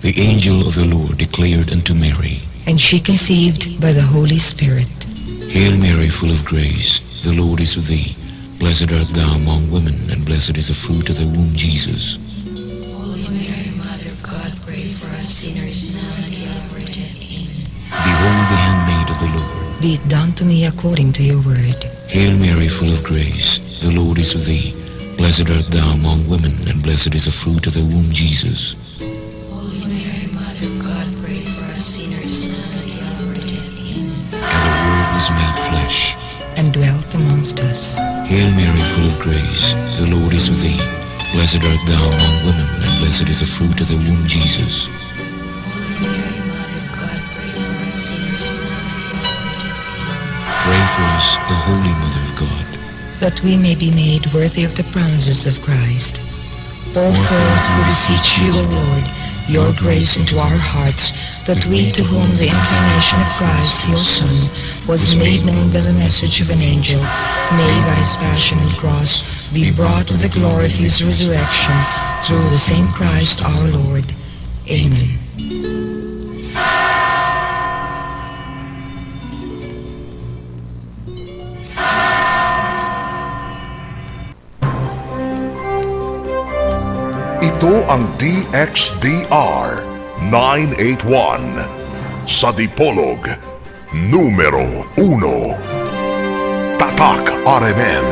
The angel of the Lord declared unto Mary, and she conceived by the Holy Spirit. Hail Mary, full of grace, the Lord is with thee. Blessed art thou among women, and blessed is the fruit of thy womb, Jesus. Holy Mary, Mother of God, pray for us sinners, now and at the hour of our death. Amen. Behold the handmaid of the Lord. Be it done to me according to your word. Hail Mary, full of grace, the Lord is with thee. Blessed art thou among women, and blessed is the fruit of thy womb, Jesus. Holy Mary, Mother of God, pray for us sinners, now and at the hour of our death. Amen. And the Word was made flesh and dwelt amongst us. Hail Mary, full of grace, the Lord is with thee. Blessed art thou among women, and blessed is the fruit of thy womb, Jesus. Holy Mary, Mother of God, pray for us sinners, now and at the hour of our death. Amen. Pray for us, O Holy Mother of God, that we may be made worthy of the promises of Christ. Pour forth, we beseech you, O Lord, your grace into our hearts, that we, to whom the incarnation of Christ, your Son, was made known by the message of an angel, may by his passion and cross be brought to the glory of his resurrection, through the same Christ our Lord. Amen. Ito ang DXDR 981 sa Dipolog, numero 1. Tatak RMN.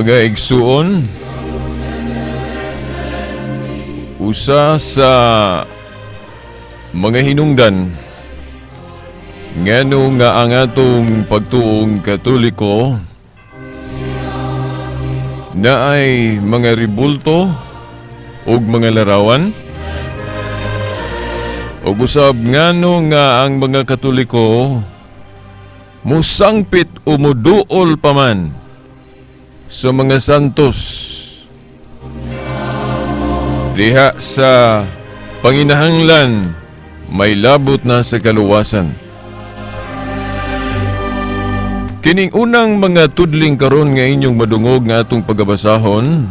Mga igsuon, usa sa mga hinungdan ngano nga ang atong pagtuong Katoliko na ay mga ribulto ug mga larawan, ug usab ngano nga ang mga Katoliko musangpit o muduol pa man sa mga santos diha sa panginahanglan may labot na sa kaluwasan. Kining unang mga tudling karon nga inyong madungog nga atong pagabasahon,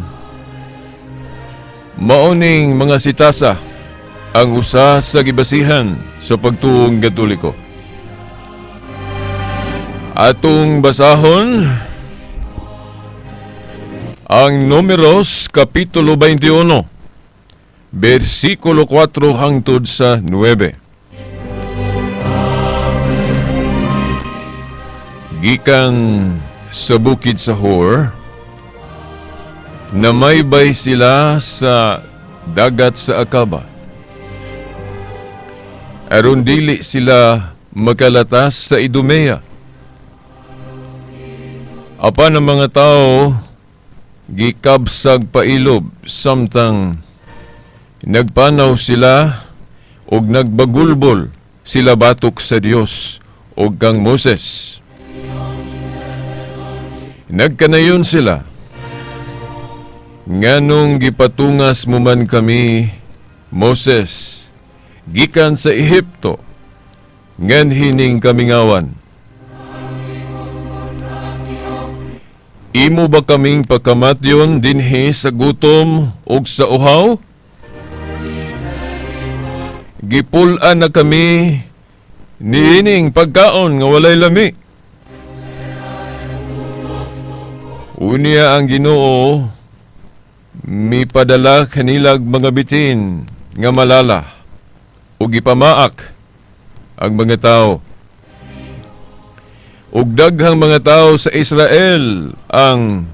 maoning mga sitasa ang usa sa gibasihan sa pagtuong Katoliko. Atong basahon ang Numeros Kapitulo 21, versikulo 4 hangtod sa 9. Gikan sa bukid sa Hor, namaybay sila sa dagat sa Akaba. Aron dili sila makalatas sa Idumea. Apan ang mga tao gikabsag pailob samtang nagpanaw sila og nagbagulbol sila batok sa Dios og kang Moses. Nagkanayon sila, nganong gipatungas mo man kami, Moses, gikan sa Ehipto, nganhining kamingawan. Imo ba kaming pakamatyon dinhi sa gutom ug sa uhaw? Gipul-an na kami niining pagkaon nga walay lami. Unya ang Ginoo mipadala kanilag mga bitin nga malala ug gipamaak ang mga tao. Ug daghang mga tao sa Israel ang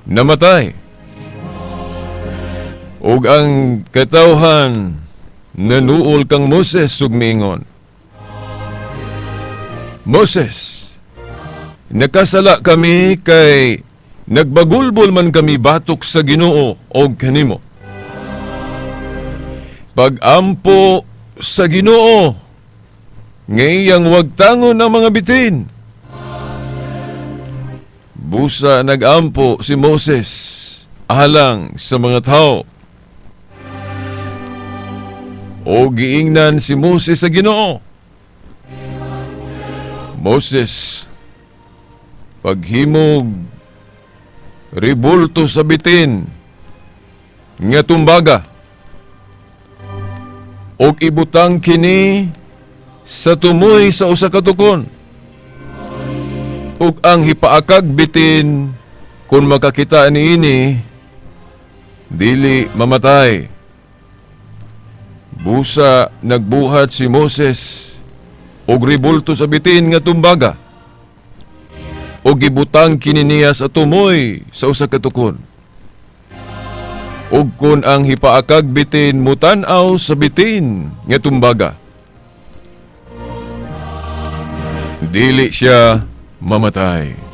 namatay. Ug ang katawhan nanuol kang Moses ug miingon, Moses, nakasala kami kay nagbagulbol man kami batok sa Ginoo og kanimo. Pagampo sa Ginoo ngayang wagtangon ang mga bitin. Busa nagampo si Moses alang sa mga tao. O giingnan si Moses sa Ginoo. Moses, paghimog ribulto sa bitin nga tumbaga og ibutang kini sa tumoy sa usa ka tukon, ug ang hipaakag bitin kun makakita niini dili mamatay. Busa nagbuhat si Moses og ribulto sa bitin nga tumbaga og gibutang kini niya sa tumoy sa usa ka tukon. Ug kun ang hipaakag bitin mutan-aw sa bitin nga tumbaga, dili siya mamatay.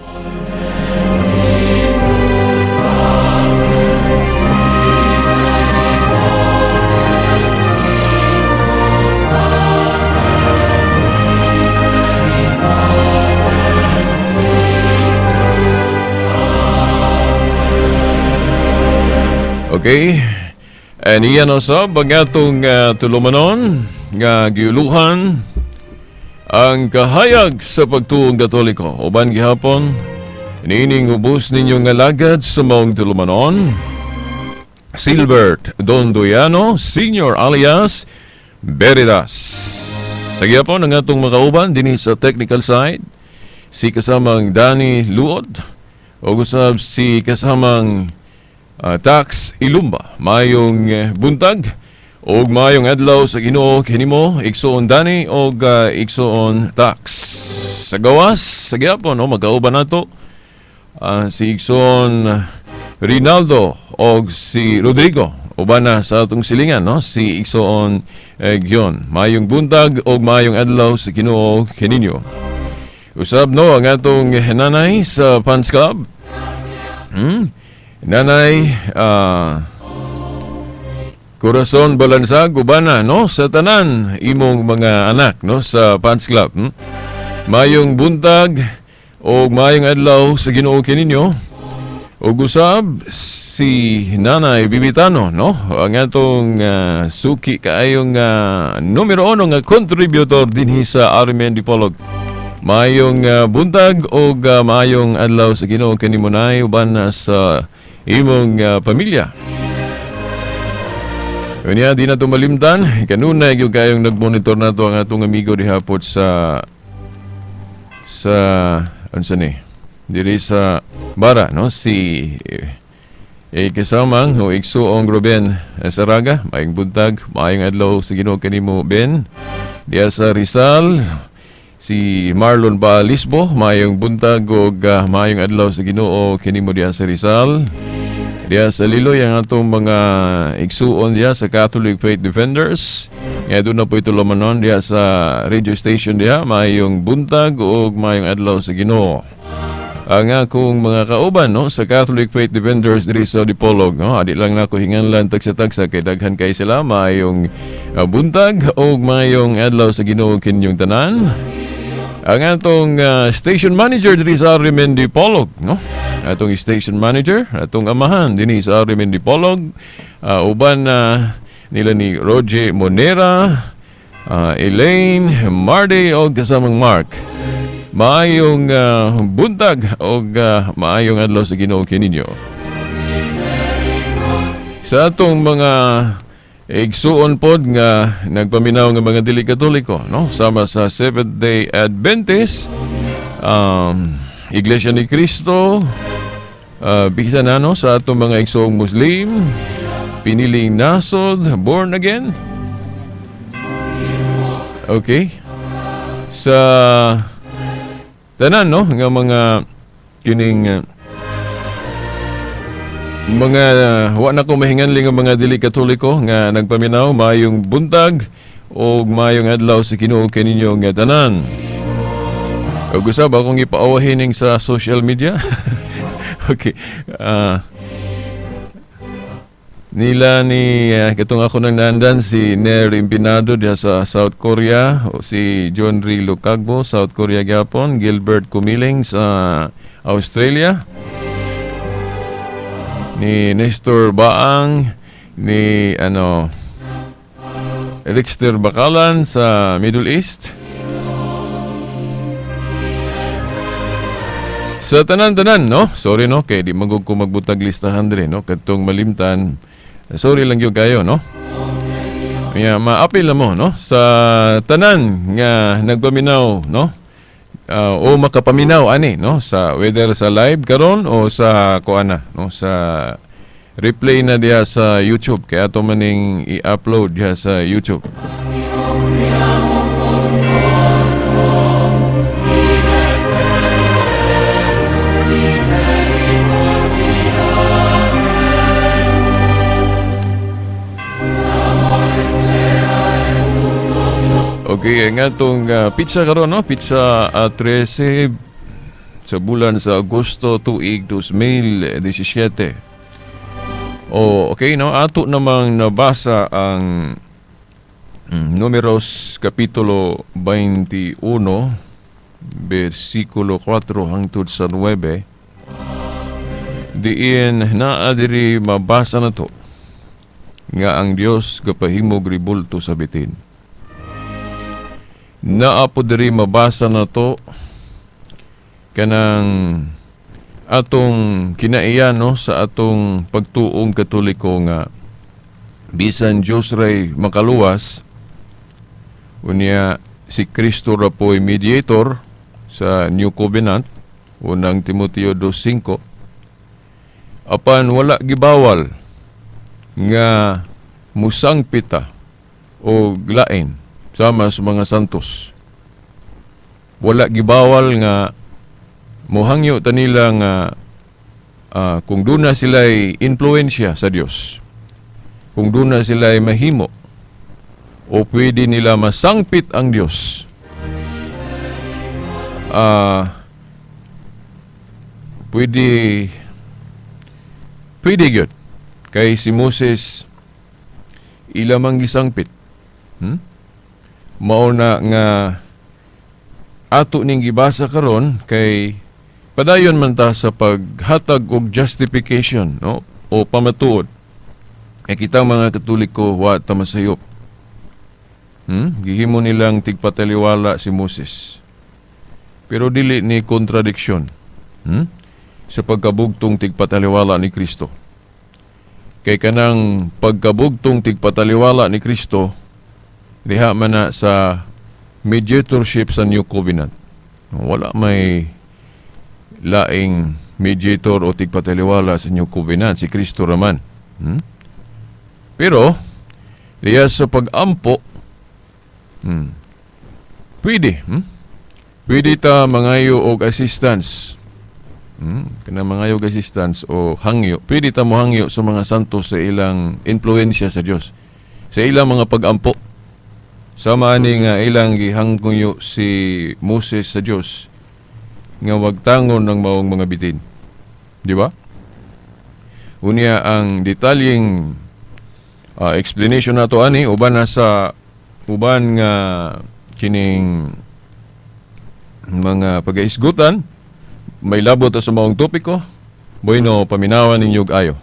Okay, and iyan usab ang atong tulumanon nga giuluhan ang kahayag sa pagtuong Katoliko. Uban gihapon niining ubos ninyo nga lagad sa maong tulumanon, Silbert Dondoyano Senior alias Veritas. Sa gihapon ang atong makauban dinhi sa technical side, si kasamang Danny Luod o usab si kasamang Tax Ilumba. Mayong buntag og mayong adlaw sa Ginoo kinimo, igsoon Danny og igsoon Tax. Sa gawas sa gihapon, no, magkauban nato Si Igsoon Rinaldo og si Rodrigo uban na sa atong silingan, no, si Igsoon Gion. Maayong buntag og maayong adlaw sa Ginoo kaninyo. Usab, no, ang atong nanay sa fans club. Nanay Corazon Balansag, ubana, no, sa tanan imong mga anak, no, sa fans club. Mayong buntag og maayong adlaw sa Ginoo kininyo. Ug usab si Nanay Bibitano, no, ang atong suki kaayong numero uno nga contributor dinhi sa RMN Dipolog. Maayong buntag og maayong adlaw sa Ginoo kanimo, Nay, uban na sa imong pamilya. Unya, di na ito malimtan. Kanunay gyud kayong nagmonitor na to ang atong amigo dihapot sa unsa ni? Diri sa Bara, no, si kasamang o igsuong Ruben Saraga. Maayong buntag, maayong adlaw sa Ginoo kanimo, Ben. Diya sa Rizal, si Marlon Balisbo, maayong buntag ug maayong adlaw sa Ginoo kanimo diya sa Rizal. Diya sa Liloy, ang atong mga igsuon diya sa Catholic Faith Defenders. Nga doon na po ito lumanon diya sa radio station diya, maayong buntag ug maayong adlaw sa Ginoo. Ang akong mga kauban, no, sa Catholic Faith Defenders diri sa Dipolog, no, adi lang nako hinganlan tagsa-tagsa kay daghan kay sila. Maayong buntag ug maayong adlaw sa Ginoo kinyong tanan. Ang atong station manager diri sa RMN Dipolog, no? Atong station manager, atong amahan dinhi sa RMN Dipolog, uban nila ni Roger Monera, Elaine, Mardy og kasamang Mark. Maayong buntag og maayong adlaw sa Ginoo kininyo. Sa atong mga igsuon pod nga nagpaminaw nga mga dili Katoliko, no, sama sa Seventh Day Adventist, Iglesia ni Cristo, bisan na, no, sa atong mga igsuong Muslim, piniling nasod, born again. Okay. Sa tanan, no, nga mga kining mga wa na ko mahinganli nga mga dili Katoliko nga nagpaminaw, maayong buntag o maayong adlaw sa Ginoo kaninyo nga tanan. Ug usab akong ipaawahining sa social media. Okay. Nila ni katong ako nang nandan si Ner Impinado diha sa South Korea, o si John Ray Lucagbo, South Korea gyapon, Gilbert Kumiling sa Australia, ni Nestor Baang, ni ano Rixter Bakalan sa Middle East. Sa tanan-tanan, no? Sorry, no, kay di magug ko magbutag listahan diri, no? Kadtong malimtan. Sorry lang gyud kayo, no? Ya, maapil na mo, no? Sa tanan nga nagpaminaw, no? O makapaminaw ani, no, sa whether sa live karon o sa kuana, no, sa replay na diha sa YouTube kay ato maning i-upload diha sa YouTube. Okay, ang atong pizza karon, no, pizza 13 sa bulan sa Agosto tuig 2017. Oh, okay, no, ato namang nabasa ang Numeros kapitulo 21 bersikulo 4 hangtod sa 9, diin naa diri mabasa na to nga ang Dios gapahimog ribulto sa bitin. Naa po diri mabasa na to kanang atong kinaiya, no, sa atong pagtuong Katoliko nga bisan Dios ray makaluwas, unya si Kristo ra po'y mediator sa New Covenant, unang Timoteo 2:5, apan wala gibawal nga musangpita o lain sama sa mga santos. Wala gibawal nga mohangyo ta nila nga Kung duna sila'y influensya sa Dios, kung duna sila'y mahimo, o pwede nila masangpit ang Dios, pwede gyud. Kay si Moses ila mang gisangpit. Mao na nga ato ning gibasa karon kay padayon man ta sa paghatag og justification, no, o pamatuod. Kay kita mga Katoliko wa ta masayop. Gihimo nilang tigpataliwala si Moses. Pero dili ni kontradiksyon, sa pagkabugtong tigpataliwala ni Kristo. Kay kanang pagkabugtong tigpataliwala ni Kristo diha man na sa mediatorship sa New Covenant. Wala may laing mediator o tigpataliwala sa New Covenant, si Kristo raman. Pero diha sa pag-ampo, pwede, pwede ta mangayo og assistance. Kana mangayo og assistance o hangyo. Pwede ta mohangyo sa mga santo sa ilang influensya sa Dios, sa ilang mga pag-ampo. Sama ani nga ilang gihangyo si Moses sa Dios nga wagtangon ng maong mga bitin. Di ba? Unya ang detalyeng explanation nato ani uban na sa uban nga kining mga pagaisgutan may labot sa maong topiko. Bueno, paminawan ninyo ayo.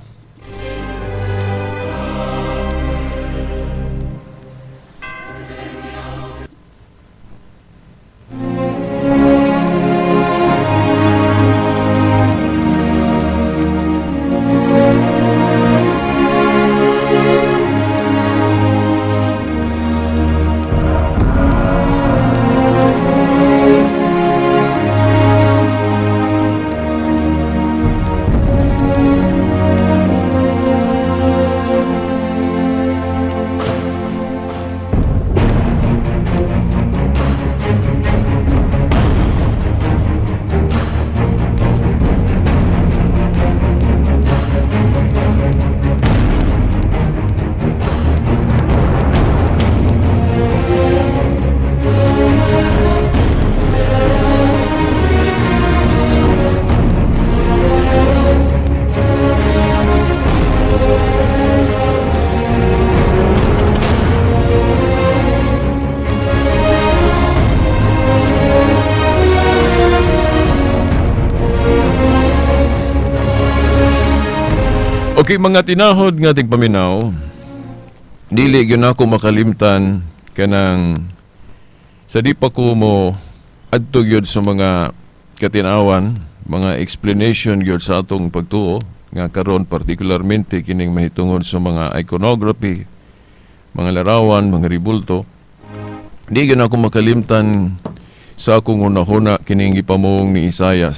Okay, mga tinahod nga tigpaminaw, dili gyud nako makalimtan kanang sa di pa ko mo adto gyud sa mga katinawan, mga explanation gyud sa atong pagtuo nga karon partikularmente kining mahitungod sa mga iconography, mga larawan, mga ribulto. Di gyud nako makalimtan sa akong hunahuna kining gipamuong ni Isayas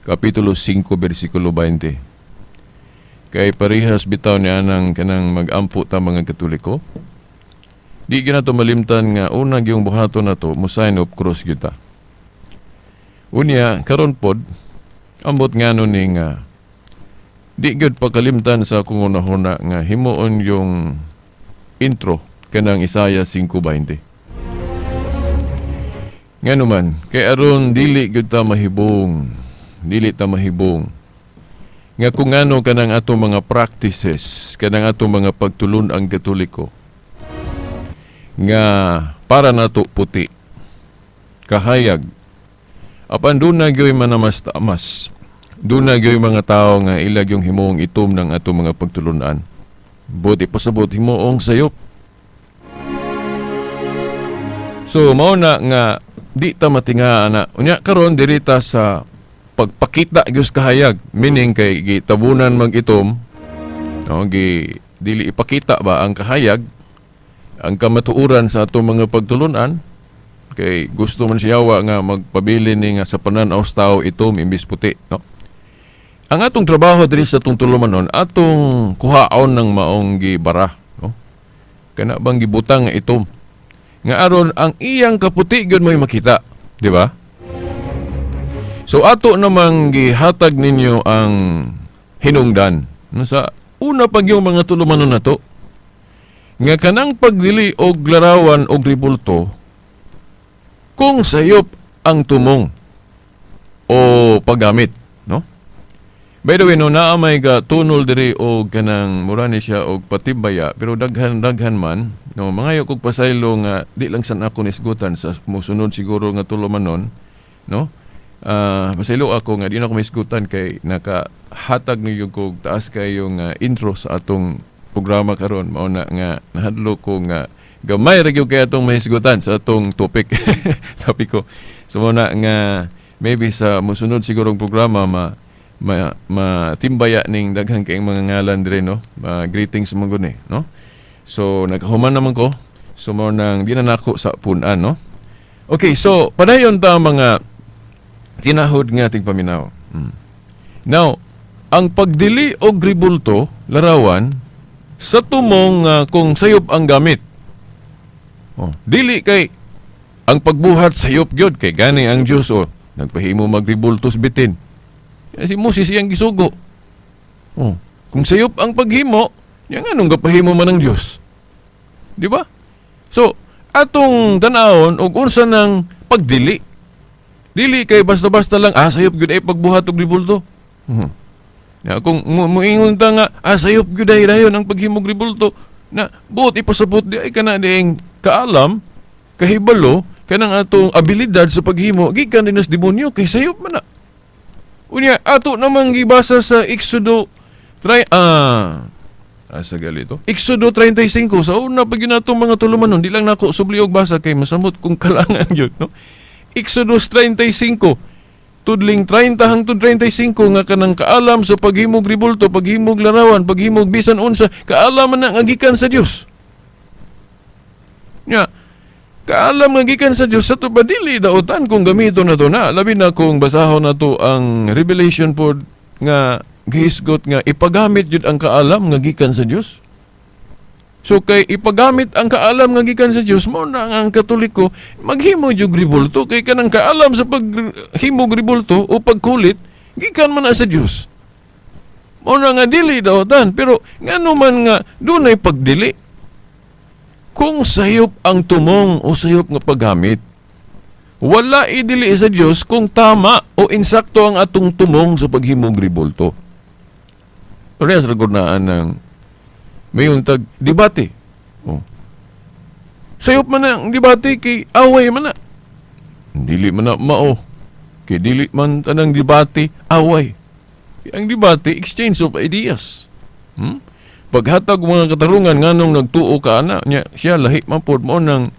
Kapitulo 5 versikulo 20. Kay parehas bitaw ni anang kanang magampo ta mga Katoliko. Di gyud nato malimtan nga una gyung buhaton nato mo sign of cross gyud ta. Unya karon pod ambot ngano ni nga di gyud pakalimtan sa akong hunahuna nga himuon yung intro kanang Isaiah 5:20. Ngano man kay aron dili gyud ta mahibong, dili ta mahibong nga kung ano kanang ato mga practices, kanang ato mga pagtulun ang Katoliko nga para nato puti, kahayag. Apan doon na gyoy manamas-tamas, doon na gyoy mga tao nga ilag yung himuong itom ng ato mga pagtulunan. Buti pasabot himuong sayop. So mao na nga di ta matinga ana. Unya karon diri ta sa pagpakita gyud kahayag, meaning kay gitabunan mag itom, no, gi dili ipakita ba ang kahayag, ang kamatuoran sa atong mga pagtulunan, kay gusto man siya nga magpabilin ni nga sa panan-aw sa tao itom imbis puti, no. Ang atong trabaho diri sa atong tulumanon, atong kuhaon ng maong gibara, no, kana bang gibutang nga itom nga aron ang iyang kaputi gyud mo'y makita, di ba? So ato namang gihatag ninyo ang hinungdan, no, sa una pag yung mga tulumanon nato nga kanang pagdili og larawan og ribulto kung sayop ang tumong o paggamit, no? By the way, no, naa may ga tunol diri og kanang mura ni siya og patibaya, pero daghan-daghan man, no, mangayo kog pasaylo nga di lang san ako nisgutan sa mosunod siguro nga tulumanon, no? Pasaylo ako nga di na ako maisgutan kay nakahatag niyo kog taas kayo nga intro sa atong programa karon, mao na nga nahadlo ko nga gamay ra gyud kay atong mahisgutan sa atong topic topiko. So mao na nga maybe sa mosunod sigurong programa ma ma matimbaya ning daghan kayong mga ngalan dire, no? Greetings man gud ni, no? So nagkahuman naman ko, so mao nang di na nako sa punan, no? Okay, so padayon ta, mga tinahod nga tigpaminaw. Now, ang pagdili og ribulto, larawan, sa tumong kung sayop ang gamit. Oh, dili kay ang pagbuhat sayop gyud kay gani ang Dios o nagpahimo magribulto sa bitin. Si Moses iyang gisugo. Oh, kung sayop ang paghimo, nya nganong gapahimo man ang Dios? Di ba? So, atong tan-awon og unsa nang pagdili. Dili kay basta-basta lang sayop gyud ay pagbuhat og ribulto. Na kung muingon ta nga sayop gyud ay dayon ang paghimog ribulto, na buot ipasabot di ay kana dieng kaalam, kahibalo, kanang atong abilidad sa paghimo gikan din sa demonyo kay sayop man na. Unya ato namang gibasa sa Exodo try asa galito. Exodo 35 sa una pa gyud natong mga tulumanon, di lang nako subli og basa kay masamot kung kalangan gyud, no? Exodus 35 tudling 30 hangtod 35 nga kanang kaalam sa paghimog ribulto, paghimog larawan, paghimog bisan unsa, kaalaman na nga gikan sa Dios. Nya, kaalam nga gikan sa Dios sa to ba dili daotan kung gamito na to na, labi na kung basahon na to ang Revelation pod nga gihisgot nga ipagamit jud ang kaalam nga gikan sa Dios. So kay ipagamit ang kaalam nga gikan sa Dios, mao na ang Katoliko maghimo jud ribulto kay kanang kaalam sa paghimog ribulto o pagkulit gikan man na sa Dios. Mao na nga dili daotan, pero ngano man nga dunay pagdili kung sayop ang tumong o sayop nga paggamit. Wala idili sa Dios kung tama o insakto ang atong tumong sa paghimog ribulto. Parehas ra gud naa ng mayon tag debate. Oh. Sayop man ang debate kay away man na. Dili man na mao. Kay dili man tanang debate away. Ang debate exchange of ideas. Paghatag mga katarungan nganong nagtuo ka ana nya siya lahi man pod mo nang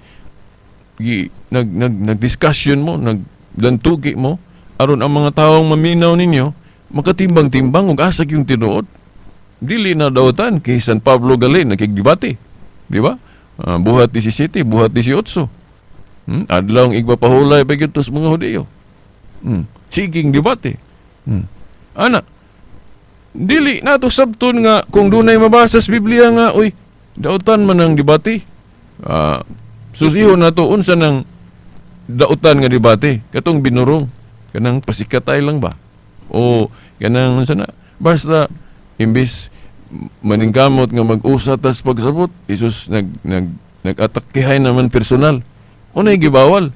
nag nag nag-discussion mo, naglantugi mo aron ang mga tawong maminaw ninyo makatimbang-timbang ug asa gyud tinuod. Dili na daotan kay San Pablo gali nakigdebate, di ba? Buhat 17, buhat 18. Adlaw ang igpapahulay pa gyud sa mga Hudiyo. Siging debate. Ana, dili nato sabton nga kung dunay mabasa sa Biblia nga uy, daotan man ang debate. Susiho nato unsa nang daotan nga debate, katong binurong, kanang pasikatay lang ba? O kanang unsa na? Basta imbis maningkamot nga mag-usa tas pagsabot, Isus nag-atakihay naman personal. Unay gibawal.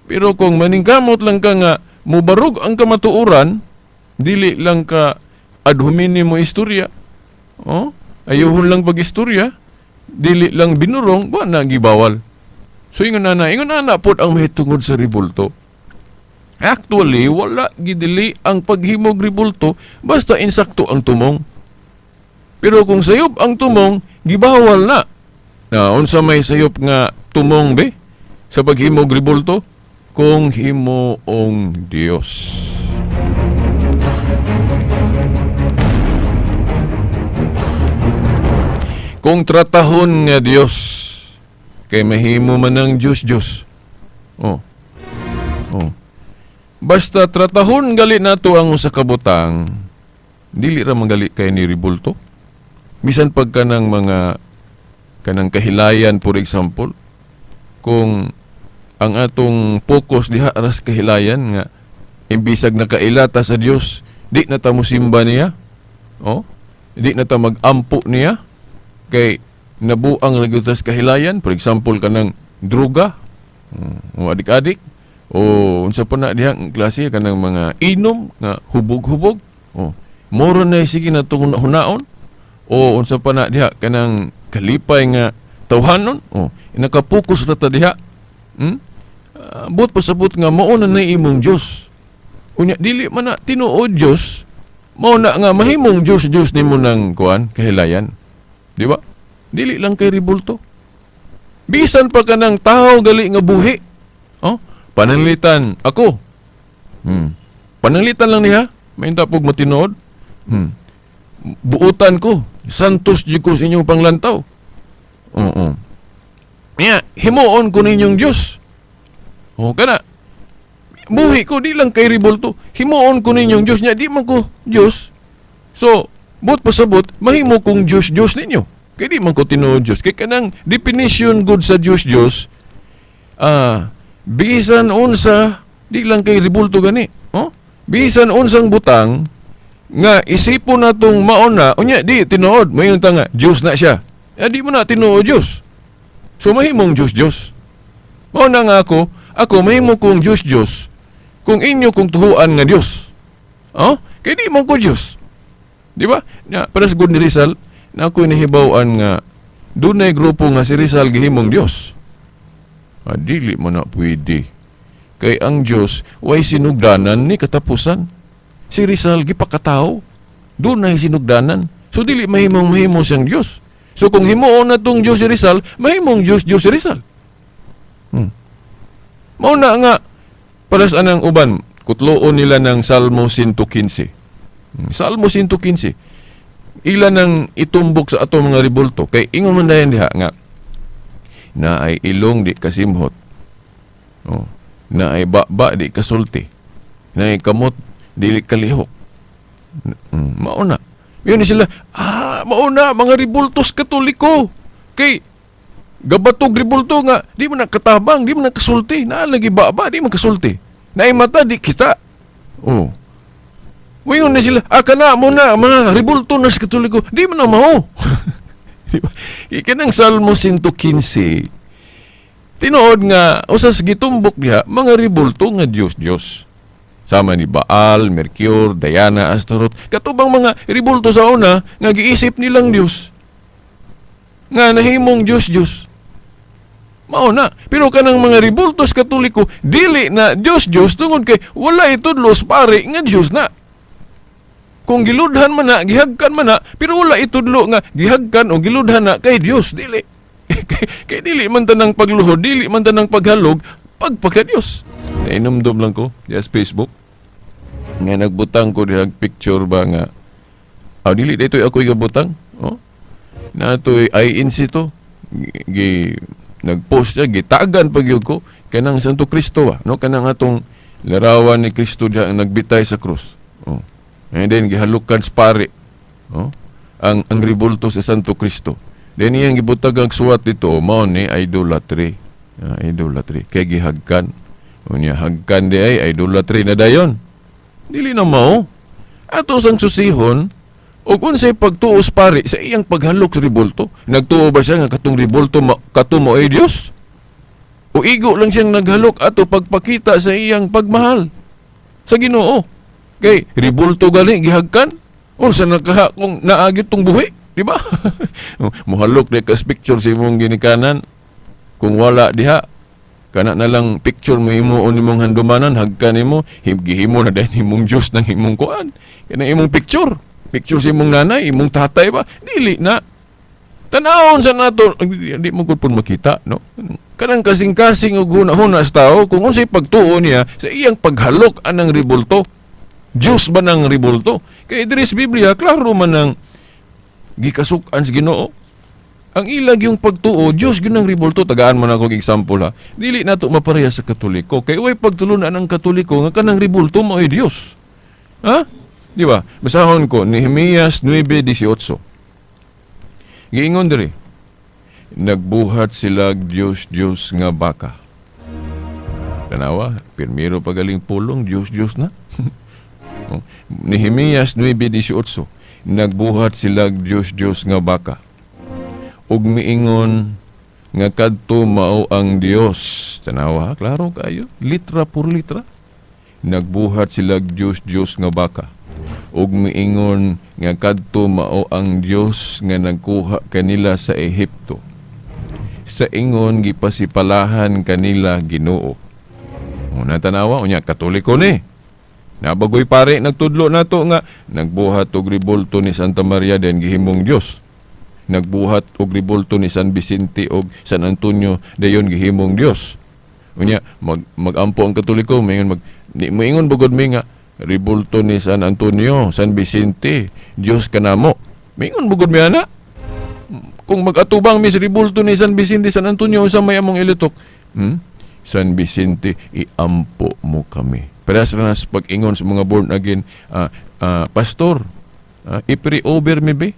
Pero kung maningkamot lang ka nga mubarog ang kamatuoran, dili lang ka ad hominem mo istorya. Oh, ayuhon lang pag-istorya, dili lang binurong, wa na gibawal. So ingon ana pod ang mahitungod sa ribulto. Actually, wala gidili ang paghimog ribulto basta insakto ang tumong. Pero kung sayop ang tumong, gibawal na. Na unsa may sayop nga tumong be sa paghimog ribulto? Kung himuong Dios. Kung tratahon nga Dios, kay mahimo man ang Dios Dios. Oh. Oh. Basta tratahon gali nato ang usa ka butang, dili ra magali kay ni ribulto. Bisan pagka ng mga kanang kahilayan, for example, kung ang atong focus diha ras kahilayan nga Imbisag nakailata sa Dios, di na ta mosimba niya. Oh? Di na ta mag-ampo niya kay nabuang lagi ta sa kahilayan, for example kanang droga, o adik-adik o unsa pa na diha ang klase kanang mga inom nga hubog-hubog. Oh. Moro na sige na tong hunaon o unsa pa na diha kanang kalipay nga tawhanon. Oh, nakapokus ta ta diha. But pasabot nga mao na na imong Dios. Unya dili man na tinuod Dios, mao na nga mahimong Dios Dios nimo ng kuan kahilayan. Di ba? Dili lang kay ribulto. Bisan pa kanang tawo gali nga buhi. Oh, pananglitan ako. Pananglitan lang niya, mainta pug matinuod. Buutan ko, santos jud ko sa inyong panglantaw. Oo. Niya, himuon ko ninyong Dios. O kana. Buhi ko di lang kay ribulto. Himuon ko ninyong Dios niya, di man ko Dios. So, but pasabot, mahimo kong Dios Dios ninyo. Kay di man ko tinuod Dios. Kay kanang definition good sa Dios Dios, bisan unsa di lang kay ribulto gani. Oh? Bisan unsang butang nga isipon natong maon na, unya di tinuod, mayon ta nga Dios na siya. Ya, di mo na tinuod Dios. So mahimong Dios Dios. Mao na nga ako, ako mahimo kong Dios Dios kung inyo kong tuhuan nga Dios. Oh? Kay di man ko Dios. Di ba? Na, para sa good ni Rizal, na ako'y nahibaw-an nga dunay grupo nga si Rizal gihimong Dios. Ah, dili man na pwede. Kay ang Dios way sinugdanan ni katapusan. Si Rizal gipakatao, dunay sinugdanan. So dili mahimong mahimo siyang Dios. So kung himuon na tong Dios si Rizal, mahimong Dios Dios si Rizal. Mao na nga para sa anang uban, kutloon nila ng Salmo 115. Salmo 115. Ila nang itumbok sa ato mga ribulto. Kay ingon man dayon diha nga na ay ilong di kasimhot. Oh, na ay baba di kasulti. Na ay kamot dili kalihok. Mao na. Yun ni sila, mao na mga ribultos Katoliko. Kay gabatog ribulto nga di man nakatabang, di man nakasulti, naa lagi baba, di man kasulti. Naay mata di kita. Oh. Muingon na sila, kana mo na mga ribulto na sa Katoliko, di man na mao. Di ba? Kanang Salmo 115, tinuod nga usas gitumbok diha mga ribulto nga Dios Dios. Sama ni Baal, Mercure, Diana, Astaroth, katubang mga ribulto sa una nga giisip nilang Dios. Nga nahimong Dios Dios. Mao na. Pero kanang mga ribultos Katoliko dili na Dios Dios tungod kay wala itudlo sa pare nga Dios na. Kung giludhan man na, gihagkan man na, pero wala itudlo nga gihagkan o giludhan na kay Dios dili. Kay dili man tanang pagluhod, dili man tanang paghalog, pagpaka Dios. Nainumdum lang ko diha sa Facebook nga nagbutang ko diha picture ba nga dili daytoy ako'y gabutang. Oh. Natoy INC to gi nagpost siya, gitagan pag yun ko kanang Santo Cristo ba, no, kanang atong larawan ni Kristo diha ang nagbitay sa krus. Oh. And then gihalukan sa pare. Oh. Ang ribulto sa Santo Cristo. Then iyang gibutag ang suwat dito, mao ni idolatry. Idolatry kay gihagkan. Unya hagkan di ay idolatry na dayon. Dili na mao. Ato sang susihon og unsay pagtuos pare sa iyang paghalok sa ribulto. Nagtuo ba siya nga katong ribulto kato mo ay Dios? O igo lang siyang naghalok ato pagpakita sa iyang pagmahal sa Ginoo. Kay ribulto gali gihagkan, unsa nakaha kung naagit tong buhi, di ba? Mohalok di ka picture sa imong ginikanan. Kung wala diha, kana na lang picture mo imo o nimong handumanan, hagkan nimo, gihimo na dayon imong Dios ng imong kuan. Kana imong picture. Picture sa imong nanay, imong tatay ba? Dili na. Tanawon sa nato, di mo gud pud makita, no? Kanang kasing-kasing og huna-huna sa tao kung unsay pagtuo niya sa iyang paghalok anang ribulto. Dios ba nang ribulto? Kay diri sa Biblia, klaro man ang gikasuk-an sa Ginoo. Ang ilag yung pagtuo, Dios gyud ang ribulto. Tagaan mo na akong example ha. Dili nato mapareha sa Katoliko. Kay way pagtulunan ang Katoliko nga kanang ribulto mo ay Dios. Ha? Di ba? Basahon ko Nehemias 9:18. Giingon diri, nagbuhat sila Dios Dios nga baka. Tanawa, pirmiro pagaling pulong Dios Dios na. Oh, Nehemias 9:18, nagbuhat sila Dios-Dios nga baka ug miingon nga kadto mao ang Dios. Tanawa, klaro kayo, litra por litra. Nagbuhat sila Dios-Dios nga baka ug miingon nga kadto mao ang Dios nga nagkuha kanila sa Ehipto. Sa ingon gipasipalahan kanila Ginoo. Una tanawa, unya Katoliko ni. Nabagoy pare nagtudlo nato nga nagbuhat og rebulto ni Santa Maria den gihimong Dios. Nagbuhat og rebulto ni San Vicente og San Antonio dayon gihimong Dios. Unya magampo ang Katoliko, moingon mag di moingon bugod mi nga rebulto ni San Antonio, San Vicente, Dios kanamo. Moingon bugod mi ana. Kung mag-atubang mi sa rebulto ni San Vicente, San Antonio, unsa may among ilitok? San Vicente, iampo mo kami. Parehas ra na sa pag-ingon sa mga born again, pastor, i-pray over mi be?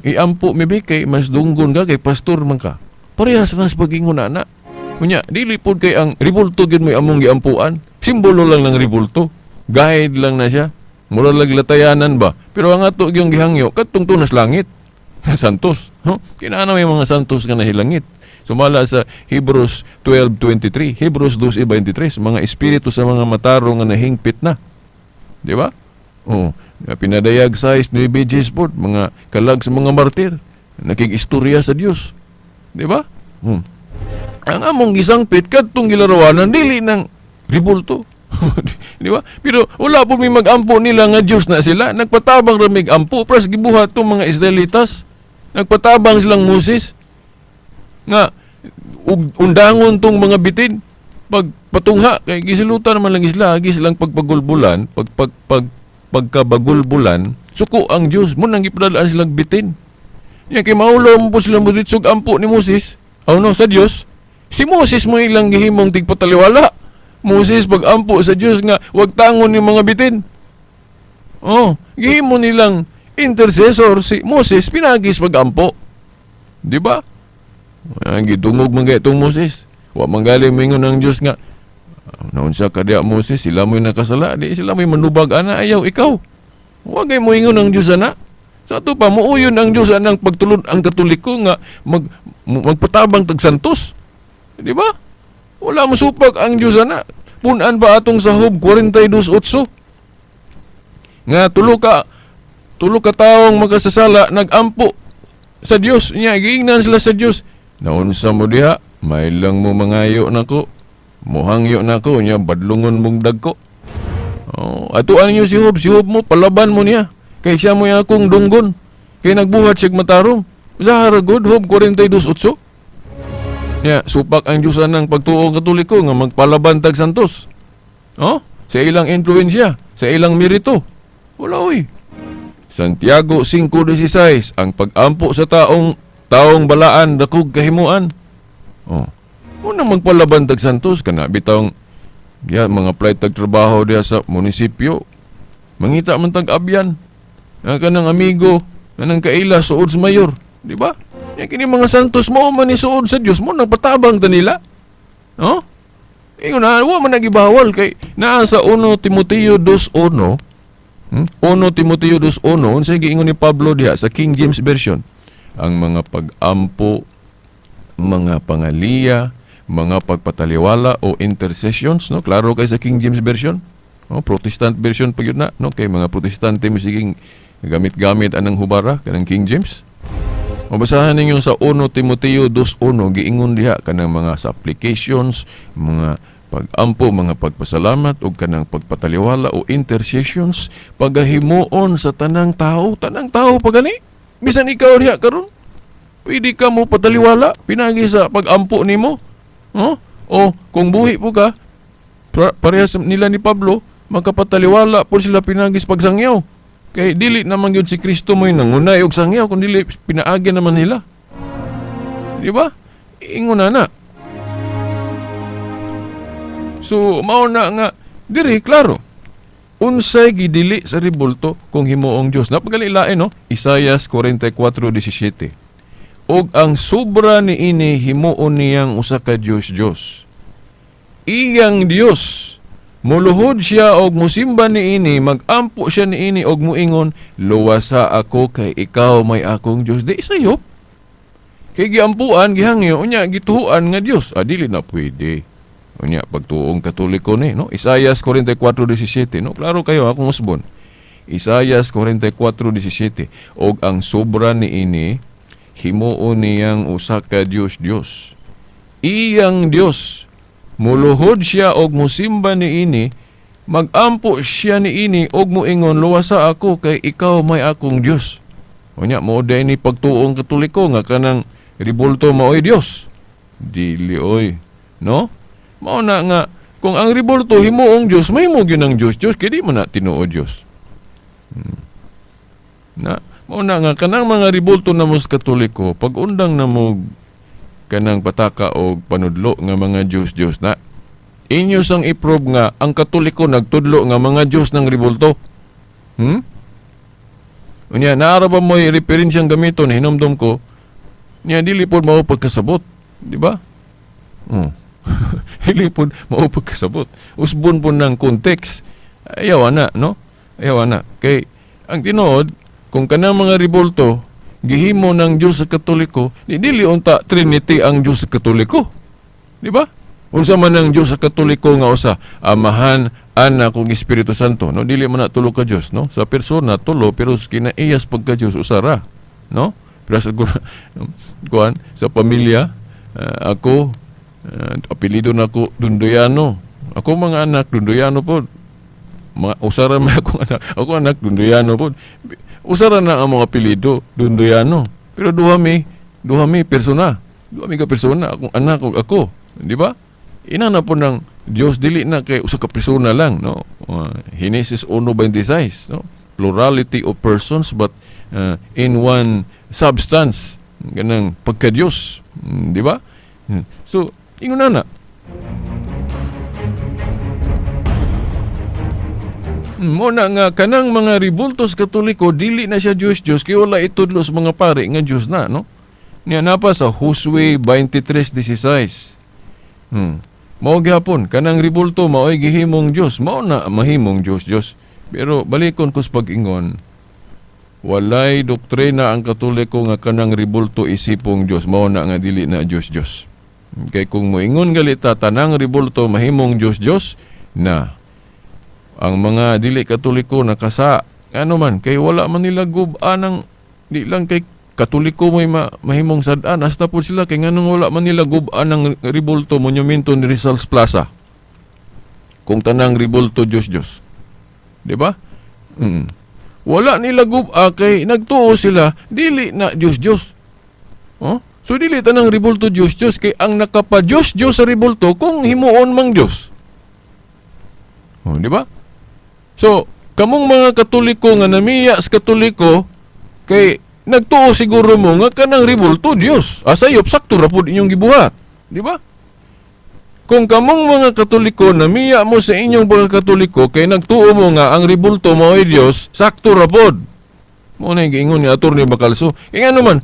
Iampo mi be kay mas dunggon ka kay pastor man ka. Parehas ra na sa pag-ingon ana. Unya, dili pod kay ang rebulto gyud mo among giampuan. Simbolo lang ng rebulto. Guide lang na siya. Mura lang latayanan ba? Pero ang ato gyung gihangyo kadtong tunas langit. Santos, no? Kinana may mga santos nga nahilangit. Sumala sa Hebrews 12:23, Hebrews 12:23, mga espiritu sa mga matarong nga nahingpit na. Di ba? Oh, pinadayag sa ni BJ Sport, mga kalag sa mga martir, nakig-istorya sa Dios. Di ba? Ang among gisangpit kadtong gilarawanan dili ng rebulto. Di ba? Pero wala po may mag-ampo nila nga Dios na sila. Nagpatabang ra mig ampo pras gibuhat tong mga Israelitas. Nagpatabang silang Moses nga undangon tong mga bitin pagpatungha kay gisilutan naman lang isla, agi silang pagpagulbulan, pagkabagulbulan, suko ang Dios mo nang gipadalaan silang bitin. Nya kay maulo mo po sila moditsog ampo ni Moses. Aw no, sa Dios. Si Moses mo ilang gihimong tigpataliwala. Moses pag-ampo sa Dios nga wag tangon ni mga bitin. Oh, gihimo nilang intercessor si Moses pinagis pag-ampo. Di ba? Ang gidungog man gaytong Moses. Wa man gali moingon ang Dios nga naunsa ka diha Moses, sila mo'y nakasala, di sila mo'y manubag ana, ayaw ikaw. Wa gay moingon ang Dios ana. Sa ato pa muuyon ang Dios anang pagtulod ang Katoliko nga magpatabang tag santos. Di ba? Wala mosupak ang Dios ana. Punan ba atong sa Job 42:8? Nga tulo ka taong makasasala nagampo sa Dios. Nya giingnan sila sa Dios. Naunsa mo diha, may lang mo mangayo nako, muhangyo nako, nya badlungon mong dagko. Oh, atuan niyo si Job, si Job mo palaban mo niya. Kay siya mo akong dunggon. Kay nagbuhat siya matarong. Zahara good Job 42:8. Nya supak ang Dios anang pagtuo Katoliko nga magpalaban tag santos. Oh, sa ilang influensya, sa ilang merito. Wala oy. Santiago 5:16, ang pag-ampo sa taong balaan dakog kahimuan. Oh. Unang magpalaban tag santos kana bitawng ya mga apply tag trabaho diha sa munisipyo. Mangita man tag abyan. Ang kanang amigo, kanang kaila suod sa mayor, di ba? Yan kini mga santos mo man ni suod sa Dios mo nagpatabang ta nila. No? Ingon na wa man nagibawal kay naa sa 1 Timoteo 2:1. 1 Timoteo 2:1 unsay giingon ni Pablo diha sa King James Version? Ang mga pag-ampo, mga pangaliya, mga pagpataliwala o intercessions, no? Klaro kay sa King James Version. No, Protestant version pa yun na, no? Kay mga Protestante mosiging gamit-gamit anang hubara kanang King James. Mabasahan ninyo sa 1 Timoteo 2:1 giingon diha kanang mga supplications, mga pag-ampo, mga pagpasalamat ug kanang pagpataliwala o intercessions pagahimuon sa tanang tao pa gani. Bisan ikaw diha karon, pwede ka mo pataliwala pinagi sa pag-ampo nimo. No? O kung buhi po ka, parehas nila ni Pablo, makapataliwala po sila pinagi sa pagsangyaw. Kay dili naman gyud si Kristo mo'y nangunay og sangyaw, kun dili pinaagi naman nila. Di ba? Ingon na na. So mao na nga diri klaro. Unsay gidili sa rebulto kung himuong Dios. Napagalilain, no? Isayas 44:17. Og ang sobra niini himuon niyang usa ka Dios Dios. Iyang Dios Muluhod siya og musimba niini, magampo siya niini og muingon, "Luwasa ako kay ikaw may akong Dios." Di sayop. Kay giampuan, gihangyo, unya gituhuan nga Dios. Ah, dili na pwede. Unya pagtuong Katoliko ni, no? Isayas 44:17, no? Klaro kayo akong usbon. Isayas 44:17, og ang sobra niini himuon niyang usa ka Dios Dios. Iyang Dios. Muluhod siya og musimba niini, magampo siya niini og muingon, "Luwasa ako kay ikaw may akong Dios." Unya mao day ni pagtuong Katoliko nga kanang ribulto maoy Dios. Dili oy, no? Mao na nga kung ang ribulto himuong Dios, mahimo gyud ang Dios Dios kay di man na tinuod Dios. Na mao na nga kanang mga ribulto na mos Katoliko, pag undang na mo kanang pataka og panudlo nga mga Dios Dios na, inyo sang i-prove nga ang Katoliko nagtudlo nga mga Dios ng ribulto. Unya naara ba mo'y referensyang gamiton, hinumdum ko niya, dili pod mao pagkasabot, di ba? Dili pod mao pagkasabot. Usbon po ng context. Ayaw ana, no? Ayaw ana. Kay ang tinuod, kung kanang mga ribulto gihimo ng Dios sa Katoliko, di dili unta Trinity ang Dios sa Katoliko. Di ba? Unsa man ang Dios sa Katoliko nga usa, Amahan, Anak ug Espiritu Santo, no? Dili man na tulo ka Dios, no? Sa persona tulo, pero kinaiyas pagka Dios usa ra, no? Pero sa kuan sa pamilya, ako, apelyido nako Dundoyano. Ako mga anak Dundoyano pod. Mga usara man akong anak. Ako anak Dundoyano pod. Usara na ang mga apelyido Dundoyano. Pero duha mi persona. Duha mi ka persona, akong anak ug ako, di ba? Ina na po ng Dios, dili na kay usa ka persona lang, no? Genesis 1:26, no? Plurality of persons but in one substance. Ganang pagka Dios, di ba? So, ingon na na. Mo na nga kanang mga ribultos Katoliko dili na siya Dios Dios kay wala itudlo sa mga pare nga Dios na, no? Niya napa sa Josue 23:16. Mao gihapon kanang ribulto maoy gihimong Dios, mao na mahimong Dios Dios. Pero balikon ko sa pag-ingon, walay doktrina ang Katoliko nga kanang ribulto isipong Dios, mao na nga dili na Dios Dios. Kay kung moingon galita tanang ribulto mahimong Dios Dios na, ang mga dili Katoliko nakasa ano man kay wala man nila gub-an ng di lang kay Katoliko may mahimong sad-an, hasta po sila kay nganong wala man nila gub-an ng ribulto monumento ni Rizal's Plaza kung tanang ribulto Dios Dios, di ba? Wala nila gub-a kay nagtuo sila dili na Dios Dios. Oh? So dili tanang ribulto Dios Dios kay ang nakapa Dios Dios sa ribulto kung himuon mang Dios. Oh, di ba? So, kamong mga Katoliko nga namiya sa Katoliko kay nagtuo siguro mo nga kanang ribulto Dios. Asayop sakto ra pud inyong gibuhat, di ba? Kung kamong mga Katoliko namiya mo sa inyong pagkatoliko kay nagtuo mo nga ang ribulto mao'y Dios, sakto ra pod. Mo na giingon ni Attorney Bacalso. Kay ngano man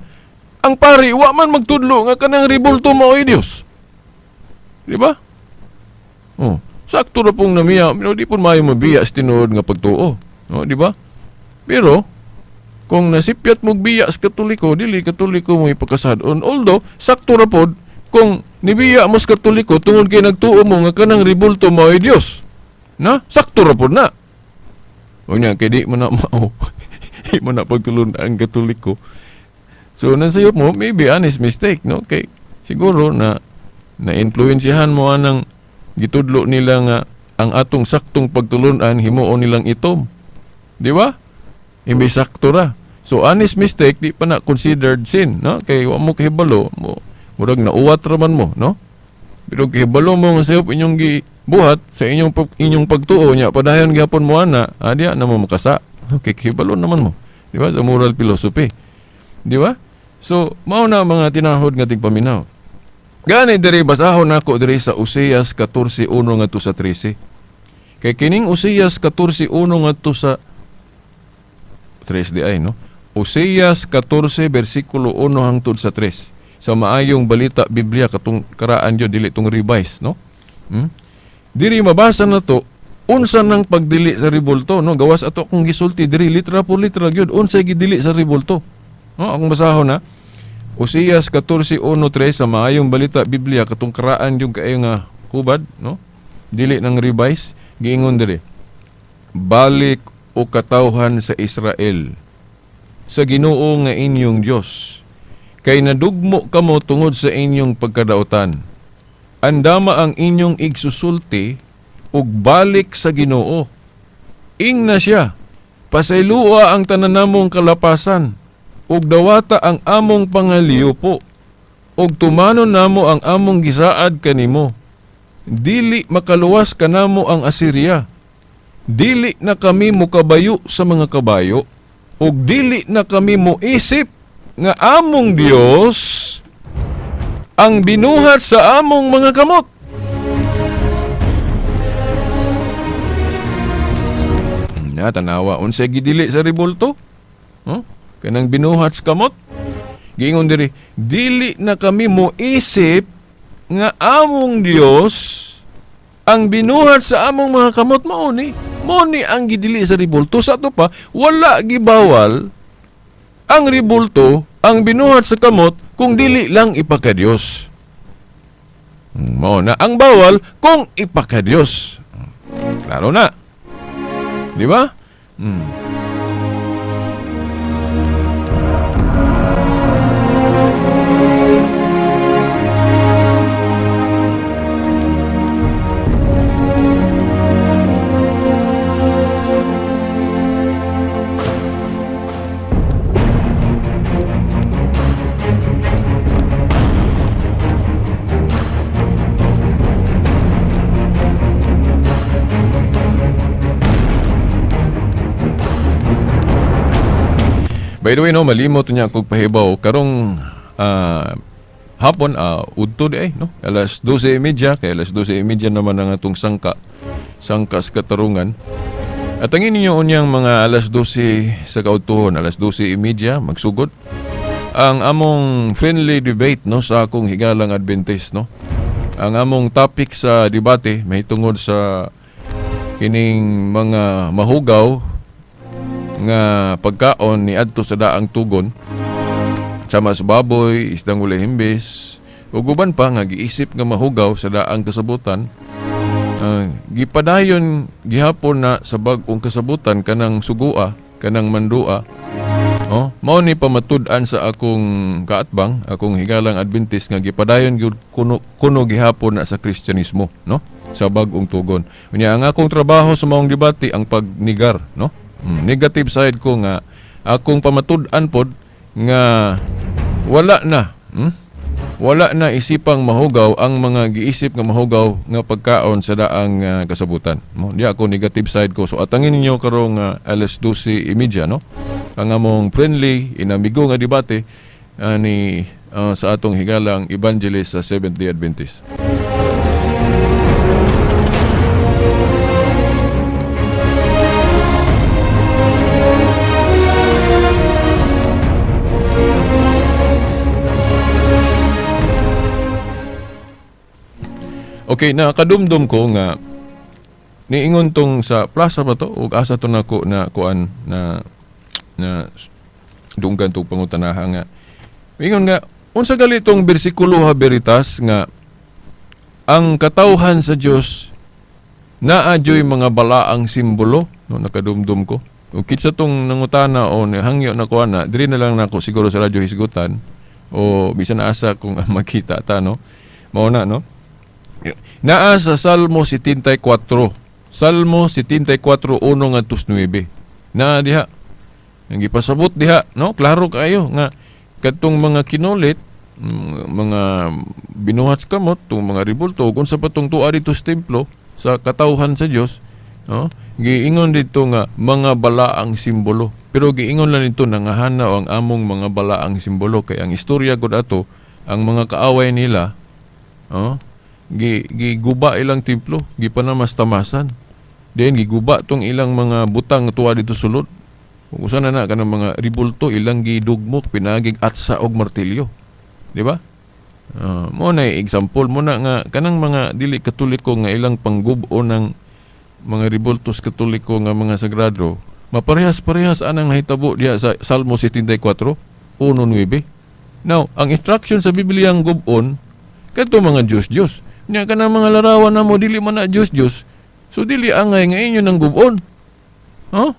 ang pari wa man magtudlo nga kanang ribulto mao'y Dios. Di ba? Oh, sakto ra pong namiya, pero di pud maayo mabiya sa tinuod nga pagtuo. Oh, di ba? Pero kung nasipyat mong biya sa Katoliko, dili Katoliko mo ipagkasad-on. Although, sakto ra pod kung nibiya mo sa Katoliko tungod kay nagtuo mo nga kanang ribulto mao'y Dios. Na? Sakto ra pod na. Unya, kay di mo na mao. Di mo na pagtulon ang Katoliko. So, nasayop mo, maybe honest mistake, no? Kay siguro na na-influensyahan mo anang gitudlo nila nga ang atong saktong pagtulunan himuon nilang itom. Di ba? Imbes sakto ra. So honest mistake di pa na considered sin, no? Kay wa mo kahibalo, mo murag nauwat ra man mo, no? Pero kahibalo mo nga sayop inyong gibuhat sa inyong inyong pagtuo nya padayon gihapon mo ana, diya na mo makasa. Okay, kahibalo naman mo. Di ba? Sa moral philosophy. Di ba? So mao na mga tinahod nga tigpaminaw. Gani diri basahon nako diri sa Oseas 14:1 ngadto sa 13. Kay kining Oseas 14:1 ngadto sa 3 di ay, no? Oseas 14 versikulo 1 hangtod sa 3. Sa maayong balita Biblia katong karaan yo dili tong revise, no? Diri mabasa na to Unsa nang pagdili sa ribulto, no? Gawas ato akong gisulti diri litra por litra gyud unsay gidili sa ribulto. No, akong basahon na. Oseas 14:1-3 sa Maayong Balita Biblia katong karaan yung kaayo nga hubad, no? Dili nang revise, giingon diri. Balik o katawhan sa Israel sa Ginoo nga inyong Dios, kay nadugmo kamo tungod sa inyong pagkadautan. Andama ang inyong igsusulti ug balik sa Ginoo. Ingna siya, pasaylua ang tanan namong kalapasan ug dawata ang among pangaliupo ug tumanon namo ang among gisaad kanimo. Dili makaluwas kanamo ang Assyria. Dili na kami mokabayo sa mga kabayo ug dili na kami moisip nga among Dios ang binuhat sa among mga kamot. Na tanawa unsay gidili sa ribulto? Huh? Kanang binuhat sa kamot? Giingon diri, dili na kami moisip nga among Dios ang binuhat sa among mga kamot. Mao ni. Mao ni ang gidili sa ribulto. Sa ato pa, wala gibawal ang ribulto, ang binuhat sa kamot, kung dili lang ipakadiyos. Mao na ang bawal kung ipakadiyos. Klaro na. Di ba? By the way, no, malimot niya akong pahibaw karong hapon, udto di ay, no? Alas 12:30, kay alas 12:30 naman ang atong sangka sa katarungan. At ang ninyo unyang mga alas 12 sa kaudtuhon, alas 12:30 magsugod ang among friendly debate, no, sa akong higalang Adventist, no. Ang among topic sa debate mahitungod sa kining mga mahugaw nga pagkaon ni adto sa daang tugon, sama sa baboy, isdang walay himbis, ug uban pa nga giisip nga mahugaw sa daang kasabutan. Gipadayon gihapon na sa bag-ong kasabutan kanang sugua, kanang mandua. Oh, mao ni pamatud-an sa akong kaatbang, akong higalang Adventist nga gipadayon gyud kuno gihapon na sa Kristyanismo, no? Sa bag-ong tugon. Unya ang akong trabaho sa maong debate ang pagnigar, no? Negative side ko nga akong pamatud-an pod nga wala na, wala na isipang mahugaw ang mga giisip nga mahugaw nga pagkaon sa daang kasabutan. Mo di ako negative side ko. So atangin ninyo karong alas 12:30, no? Ang among friendly inamigo nga debate ni sa atong higalang evangelist sa Seventh-day Adventist. Okay, na kadumdum ko nga niingon tong sa plaza ba to ug asa to nako na kuan na na dunggan tong pangutanaha nga ingon nga unsa gali tong bersikulo ha veritas nga ang katawhan sa Dios naa joy mga balaang simbolo, no? Nakadumdum ko ug kitsa tong nangutana o hangyo na kuan na diri na lang nako siguro sa radyo hisgutan o bisan asa kung makita ta, no? Mao na, no? Naa sa Salmo 74. Salmo 74:1 ngadto 9. Naa diha. Ang gipasabot diha, no? Klaro kaayo nga kadtong mga kinolit, mga binuhat sa kamot, tong mga ribulto, ug unsa pa tong tuwa dito sa templo sa katawhan sa Dios, no? Giingon dito nga mga balaang simbolo. Pero giingon lang dito nangahanaw ang among mga balaang simbolo kay ang istorya gud ato, ang mga kaaway nila, no? Giguba ilang templo, gipanamastamasan. Then giguba tong ilang mga butang tuwa dito sulod. Kung usa na na kanang mga ribulto ilang gidugmok pinagig atsa og martilyo. Di ba? Mo na example mo na nga kanang mga dili Katoliko nga ilang panggub-o ng mga ribultos Katoliko nga mga sagrado, maparehas-parehas anang nahitabo diha sa Salmo 74, 1:9. Now, ang instruction sa Biblia ang gubon, kadto mga Diyos-Diyos. Nya kanang mga larawan namo dili man na Diyos-Diyos. So dili angay nga inyo nang gubon. Huh?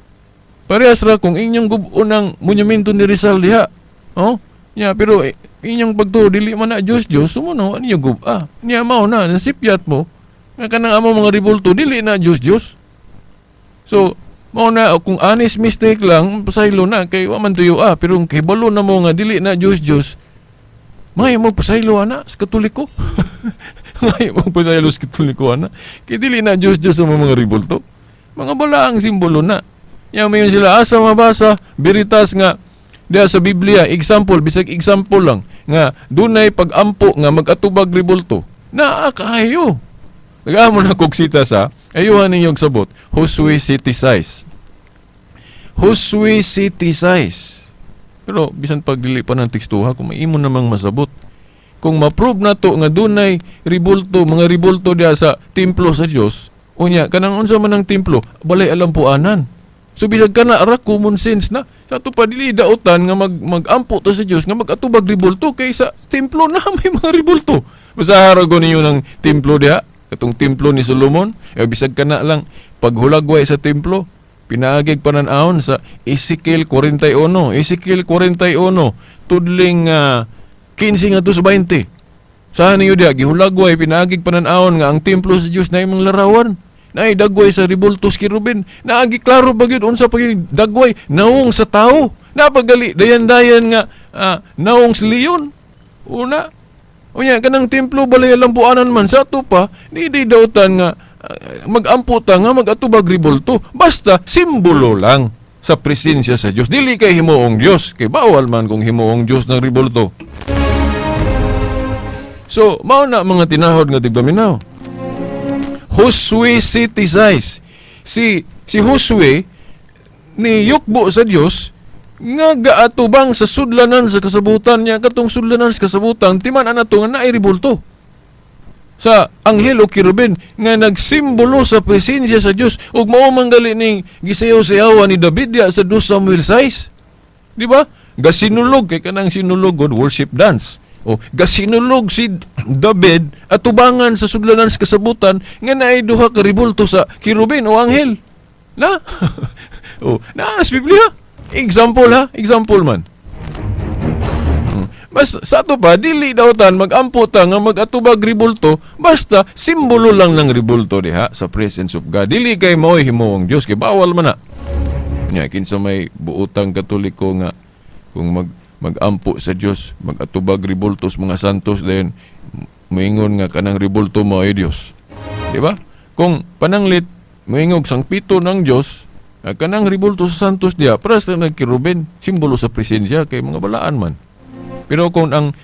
Parehas ra kung inyong gubon ang monumento ni Rizal diha. Oh? Nya pero inyong pagtuo dili man na Diyos-Diyos, sumuno ninyo guba. Nya mao na nasipyat mo nga kanang amo mga ribulto dili na Diyos-Diyos. So mao na kung honest mistake lang pasaylo na kay wa man tuyo pero kung kahibalo na mo nga dili na Diyos-Diyos, may mo pasaylo ana sa Katoliko. May mo pasaylo sa Katoliko ana kay dili na Diyos-Diyos ang mga ribulto. Mga balaang simbolo na. Nya mayon sila asa mabasa veritas nga diha sa Biblia, example bisag example lang nga dunay pagampo nga magatubag ribulto. Naa kaayo. Nagaamo na kog sita sa ayuhan ninyong sabot. Josue City Size. Josue City Size. Pero bisan pag dili pa ng tekstuha, kung maimo namang masabot. Kung ma-prove na to nga dunay ribulto, mga ribulto diha sa templo sa Dios, unya kanang unsa man ang templo, balay alampuanan. So bisag kana ra common sense na. Sa ato pa dili daotan nga magampo to sa Dios nga magatubag ribulto kay sa templo na may mga ribulto. Basta ko ninyo ng templo diha, katong templo ni Solomon, bisag kana lang paghulagway sa templo, pinaagig panan-awon sa Ezekiel 41, Ezekiel 41 tudling 15 ngadto sa 20. Sa niyo diha gihulagway pinaagig panan-awon nga ang templo sa Dios na imong larawan. Naay dagway sa ribultos kerubin. Naagi klaro ba gyud unsa pa gyud dagway naong sa tawo. Napagali dayan-dayan nga naong sa leon. Una. Unya kanang templo balay alampuanan man sa ato pa, di dautan nga magampo ta nga magatubag ribulto. Basta simbolo lang sa presensya sa Dios. Dili kay himuong Dios, kay bawal man kung himuong Dios ng ribulto. So, mao na mga tinahod nga tigpaminaw. Josue City Size. Si Josue ni yukbo sa Dios nga gaatubang sa sudlanan sa kasabutan niya, katong sudlanan sa kasabutan timan ana to nga naay ribulto sa anghel o kerubin nga nagsimbolo sa presensya sa Dios ug mao man gali ning gisayaw-sayawan ni David diha sa 2 Samuel 6. Di ba? Gasinulog kay kanang sinulog god worship dance. O gasinulog si David atubangan sa sudlanan sa kasabutan nga naay duha ka ribulto sa kerubin o anghel. Na? O naa sa Biblia. Example ha, example man. Basta sa ato pa dili dautan magampo ta nga magatubag ribulto, basta simbolo lang ng ribulto diha sa presence of God. Dili kay mao'y himuong Dios kay bawal man na. Nya kinsa may buotang Katoliko nga kung magampo sa Dios, magatubag ribulto sa mga santos dayon moingon nga kanang ribulto mao'y Dios. Di ba? Kung pananglit moingog sangpito ng Dios, kanang ribulto sa santos diha para sa nagkerubin, simbolo sa presensya kay mga balaan man. Pero kung ang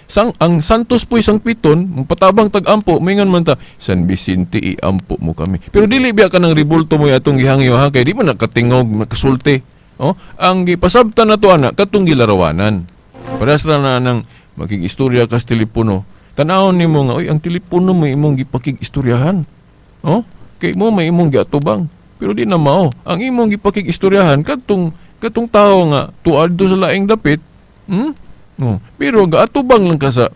santos po'y sangpiton, patabang tag-ampo, moingon man ta, San Vicente iampo mo kami. Pero dili biya kanang ribulto mo atong gihangyo ha, kay di man nakatingog, nakasulti. Oh, ang gipasabtan na to ana katong gilarawanan. Parehas ra na nang makig-istorya ka sa telepono. Tan-awon nimo nga, oy, ang telepono mo imong gipakig-istoryahan. Oh, kay mo may imong giatubang. Pero di na mao. Ang imong gipakig-istoryahan katong tao nga tuad do sa laing dapit. No. Pero gaatubang lang ka sa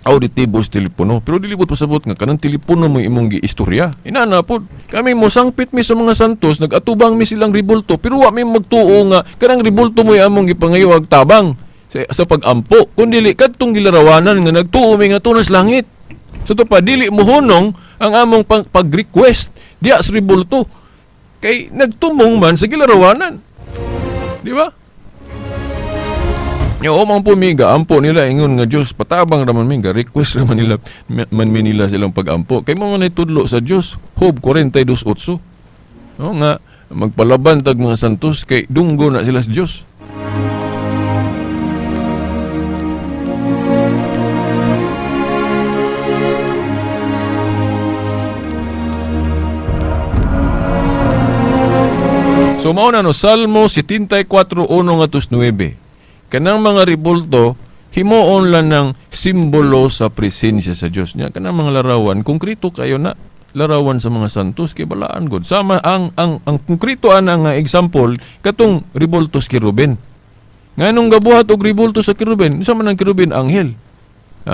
auditibo sa telepono. Pero dili po pasabot nga kanang telepono mo imong giistorya. Inana pod. Kami mo sangpit mi sa mga santos, nagatubang mi silang ribulto, pero wa mi magtuo nga kanang ribulto mo among gipangayo ag tabang sa pagampo. Kun dili kadtong gilarawanan nga nagtuo mi nga tunas langit. So to pa dili mohunong ang among pag-request diya sa ribulto. Kay nagtumong man sa gilarawanan. Di ba? Yo mang pumiga ampo nila ingon nga Dios patabang ra man mi, request ra man nila man mi nila silang pagampo. Kay mo man tudlo sa Dios, Job 42:8. No nga magpalaban tag mga santos kay dunggo na sila sa Dios. So mao na no Salmo 74:1-9. Kanang mga ribulto himuon lang ng simbolo sa presensya sa Dios niya. Kanang mga larawan konkreto kayo na. larawan sa mga santos kay balaan gud. Sama ang konkreto ana nga example katong rebulto sa kerubin. Nganong gabuhat og rebulto sa kerubin? Unsa man ang kerubin? Anghel.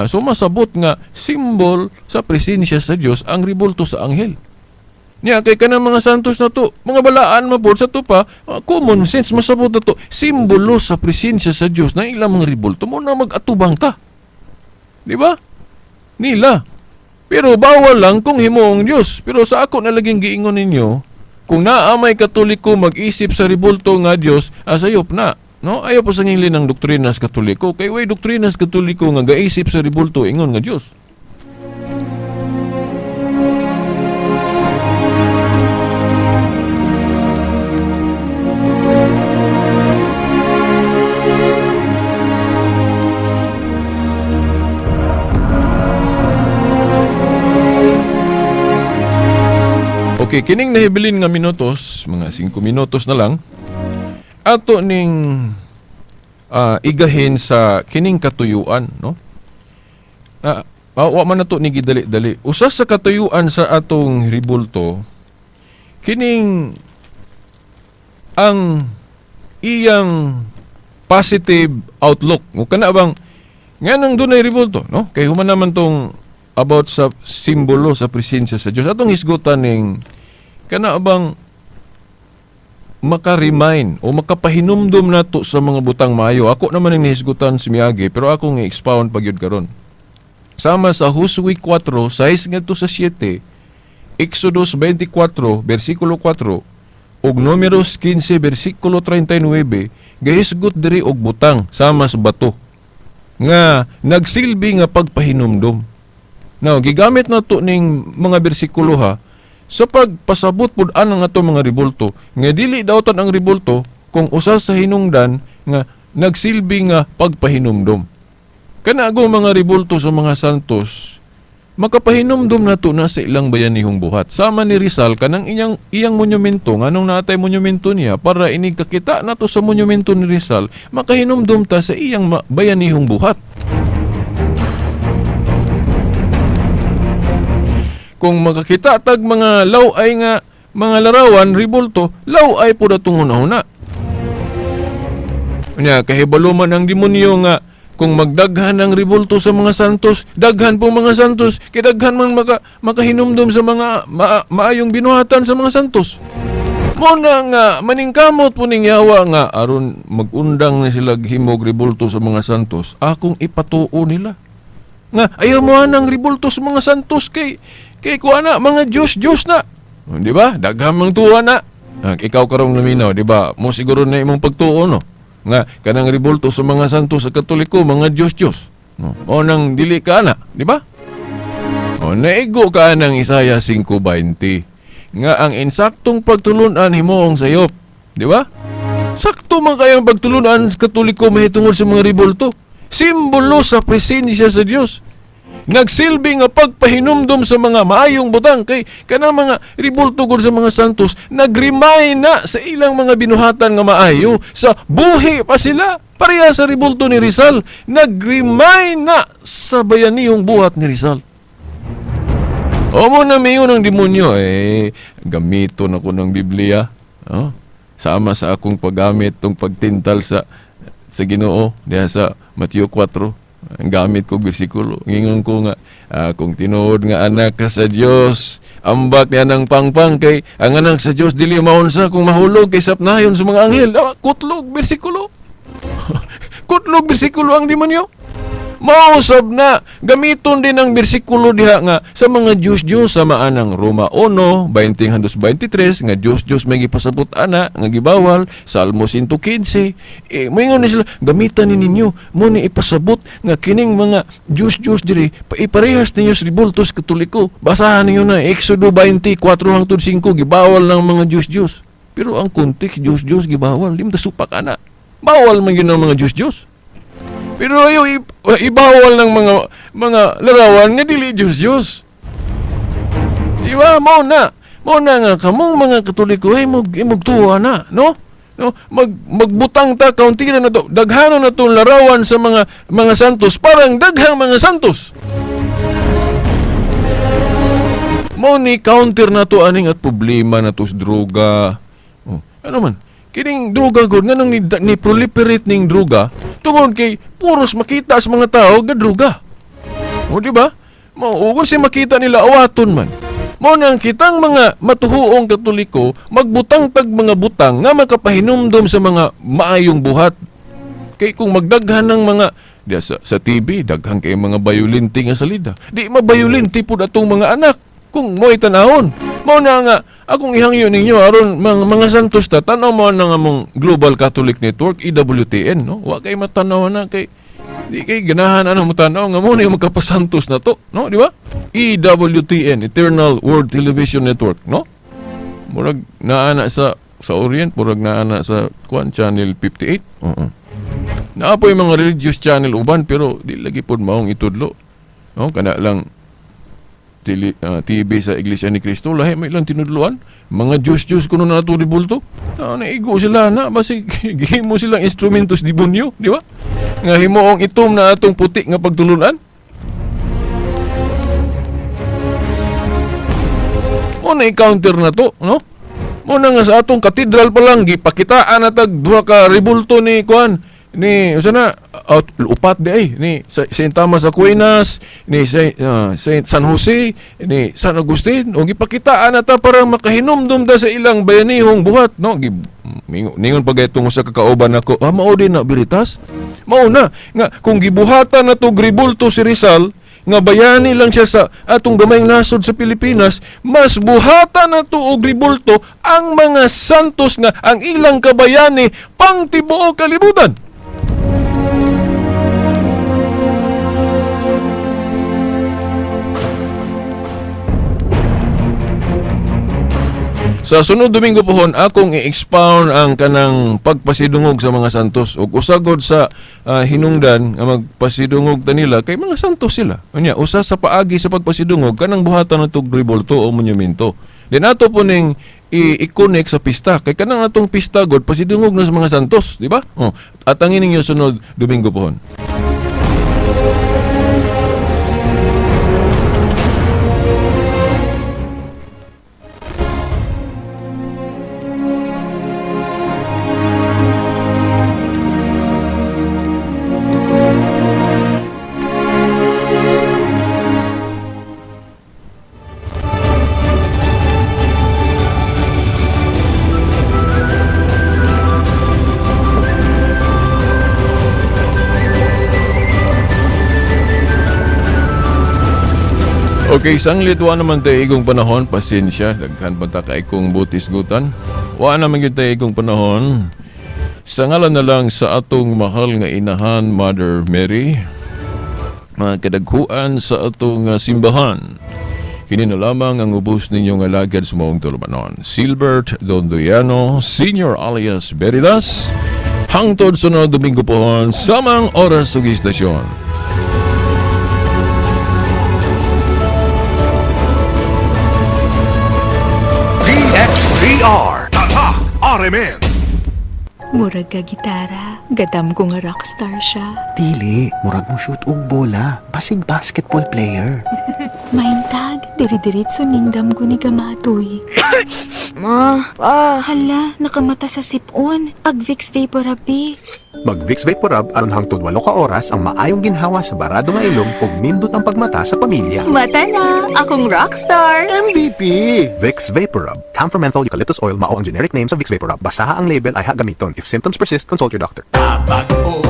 So masabot nga simbol sa presensya sa Dios ang rebulto sa anghel. Niya kay kanang mga santos na to, mga balaan mapod sa to pa, common sense masabot na to, simbolo sa presensya sa Dios na ilang mga rebulto mo na mag-atubang ta. Di ba? Nila. Pero bawal lang kung himuong Dios. Pero sa ako na laging giingon ninyo, kung naa may Katoliko mag-isip sa rebulto nga Dios, asayop na. No? Ayaw pa sa ngilin ang doktrina sa Katoliko. Kay way doktrina sa Katoliko nga gaisip sa rebulto ingon nga Dios. Okay, kining nahibilin nga minutos, mga 5 minutos na lang, ato ning igahin sa kining katuyuan, no? Wa man nato ni gidali-dali. Usa sa katuyuan sa atong rebulto, kining ang iyang positive outlook. O kana bang nganong dunay rebulto, no? Kay human naman tong about sa simbolo sa presensya sa Dios. Atong hisgutan ning kana bang maka-remind o makapahinumdum nato sa mga butang maayo. Ako naman ang nihisgutan si Miyagi, pero akong i-expound pag yun karon. Sama sa Josue 4, 6 ngadto sa 7, Exodus 24, versikulo 4, ug Numeros 15, versikulo 39, gahisgot diri og butang sama sa bato nga nagsilbi nga pagpahinumdum. Now, gigamit na to ning mga bersikulo ha, sa pagpasabot pud anang ato mga rebulto, nga dili dautan ang rebulto kung usa sa hinungdan nga nagsilbi nga pagpahinumdum. Kanago mga rebulto sa mga santos, makapahinumdum na to na sa ilang bayanihong buhat. Sama ni Rizal kanang iyang monumento, nganong naatay monumento niya para inig kakita nato sa monumento ni Rizal, makahinumdum ta sa iyang bayanihong buhat. Kung makakita tag mga law-ay nga mga larawan, rebulto, law-ay po datong hunahuna. Nya, kahibalo man ang demonyo nga kung magdaghan ang rebulto sa mga santos, daghan po mga santos, kay daghan man makahinumdum sa mga maayong binuhatan sa mga santos. Muna nga maningkamot po ning yawa nga aron magundang na sila himog rebulto sa mga santos, akong ipatuo nila. Nga ayaw mo ang rebulto sa mga santos kay kuha na, mga Diyos-Diyos na. Di ba? Daghang mang tuwa na. Ikaw karong naminaw, di ba? Mo siguro na imong pagtuo, no? Nga, kanang rebulto sa mga santos sa Katoliko, mga Diyos-Diyos. No? O nang dili ka na, di ba? O naigo ka ng Isaiah 5:20. Nga ang insaktong pagtulunan himuong sayop. Di ba? Sakto man kayang pagtulunan sa Katoliko mahitungod sa mga rebulto. Simbolo sa presensya sa Diyos. Nagsilbi nga pagpahinumdum sa mga maayong butang kay kanang mga rebulto gud sa mga santos nagrimay na sa ilang mga binuhatan nga maayo sa buhi pa sila. Pareha sa rebulto ni Rizal, nagrimay na sa bayanihong buhat ni Rizal. O mo na mayon ang demonyo, gamiton ako ng Biblia. Oh, sama sa akong paggamit tong pagtintal sa Ginoo diha sa Mateo 4. Ang gamit ko bersikulo. Ngingon ko nga kung tinuod nga anak ka sa Dios, ambak niya ng pangpang kay ang anak sa Dios dili maunsa kung mahulog kay sapnayon sa mga anghel. Kutlog bersikulo. Kutlog bersikulo ang demonyo. Mausab na gamiton din ang bersikulo diha nga sa mga Diyos-Diyos sa maanang Roma 1:20-23 nga Diyos-Diyos may gipasabot ana nga gibawal, Salmo 115. Moingon ni sila gamitan ni ninyo mo ni ipasabot nga kining mga Diyos-Diyos diri iparehas ninyo sa rebultos Katoliko. Basahan ninyo na Exodo 24-5 gibawal ng mga Diyos-Diyos. Pero ang context Diyos-Diyos gibawal, di mo supak ana. Bawal man gyud ang mga Diyos-Diyos. Pero ayo ibawal ng mga larawan nga dili Diyos-Diyos. Di ba? Mao na nga kamong mga Katoliko ay mugtuwa na, no? No, magbutang ta kaunti na to. Daghanon na tong larawan sa mga santos, parang daghang mga santos. Mao ni counter nato aning at problema nato sa droga. Oh, ano man? Kining droga gud nganong ni proliferate ning droga tungod kay puros makita sa mga tao ga droga. O di ba? Mao ug si makita nila awaton man. Mao nang kitang mga matuhuong Katoliko magbutang tag mga butang nga makapahinumdom sa mga maayong buhat. Kay kung magdaghan ng mga diya sa TV, daghan kay mga bayolente nga salida. Di mabayolente pud atong mga anak kung mo'y tanahon. Mao na nga akong ihangyo ninyo aron mga santos ta, tan-aw mo na nga mong Global Catholic Network, EWTN, no? Wa kay matanaw na kay di kay ganahan ano mo tan-aw nga mo na yung magkapasantos na to, no? Di ba? EWTN, Eternal World Television Network, no? Murag naa na sa Orient, murag naa na sa kuan Channel 58. Oo. Naa po'y mga religious channel uban pero di lagi pod maong itudlo. No, kana lang TV sa Iglesia ni Cristo lahi may ilang tinudloan. Mga Diyos-Diyos kuno na ato ribulto. Naigo sila na basig gihimo silang instrumentos demonyo, di ba? Nga himuong itom na atong puti nga pagtulunan. Mo na i-counter na to, no? Mo na nga sa atong katedral pa lang gipakitaan na tag duha ka ribulto ni kuan ni usa na upat di ay ni Saint Thomas Aquinas, ni Saint San Jose, ni San Agustin, o gipakitaan na ta para makahinumdum ta sa ilang bayanihong buhat, no? Ningon pa gaytong usa ka kauban nako, mao din na Veritas. Mao na nga kung gibuhatan na to ribulto si Rizal nga bayani lang siya sa atong gamayng nasod sa Pilipinas, mas buhatan na to og ribulto ang mga santos nga ang ilang kabayani pang tibuok kalibutan. Sa sunod Domingo pohon akong i-expound ang kanang pagpasidungog sa mga santos ug usagod sa hinungdan nga magpasidungog ta nila kay mga santos sila. Unya usa sa paagi sa pagpasidungog kanang buhatan natog ribulto o monumento. Din ato po ning i-connect sa pista kay kanang atong pista god pasidungog na sa mga santos, di ba? Oh, atangin ninyo sunod Domingo pohon. Okay, sanglit wa naman tayo igong panahon, pasensya, daghan pa ta kay kong butis gutan. Wa naman gyud tayo igong panahon. Sa ngalan na lang sa atong mahal nga inahan, Mother Mary, mga kadaghuan sa atong simbahan. Kini na lamang ang ubos ninyong alagad sa maong tulumanon. Silbert Dondoyano, Senior alias Veritas, hangtod sunod Domingo pohon, samang oras ug istasyon. DXDR Tatak RMN. Murag ka gitara, gadam ko nga rockstar siya. Dili, murag mo shoot og bola, basig basketball player. Maintag, diri-diretso ningdam ko ni gamatoy. Ma, pa. Hala, nakamata sa sipon. Ag Vicks VapoRub. Mag Vicks VapoRub aron hangtod 8 ka oras ang maayong ginhawa sa barado nga ilong ug nindot ang pagmata sa pamilya. Mata na, akong rockstar. MVP! Vicks VapoRub. Camphor menthol eucalyptus oil mao ang generic name sa Vicks VapoRub. Basaha ang label ay ha gamiton. If symptoms persist, consult your doctor. Tabak o